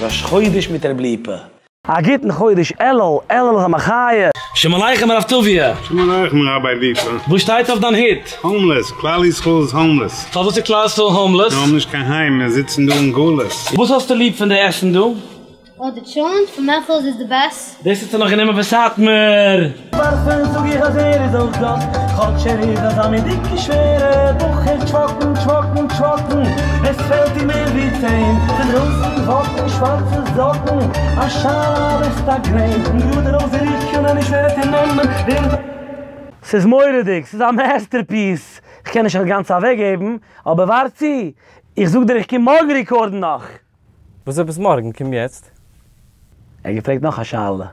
ראש חודש מיט רב ליפא. א גוטן חודש אלול, אלול איז א מחיה. שלום עליכם הרב טוביה. שלום עליכם ראביי ליפא. וואס שטייט אויף דיין הוט? האומלעס, כלל ישראל איז האומלעס. פארוואס איז כלל ישראל האומלעס? מיר האבן נישט קיין היים, מיר זיצן דא אין גלות. וואס האסטו ליב פון די עסן דא? אה די טשולענט פון מעכל'ס איז די בעסט. דאס האסטו נאך גענומען פון סאטמאר. ווארפן זאג איך אז ער איז אויך גאט, כאטש ער איז אזא מין דיקע שווערע בחור טשוואקן טשוואקן טשוואקן, עס פעלט אים מער ווי צען, פון דרויסן וואקן שווארצע זאקן, א שאלה ביסט א גרעין, און גראדע ארויס די רוקן און נישט ווערט אין נעמען ווער. ס'איז מורא'דיג, ס'איז א מעסטערפיס, כ'קען נישט אינגאנצן אוועקגעבן, אבער ווארט צו, איך זאג דיר איך קום מארגן רעקארדן נאך. וואס עפעס מארגן? קום יעצט. ער האט געפרעגט נאך א שאלה.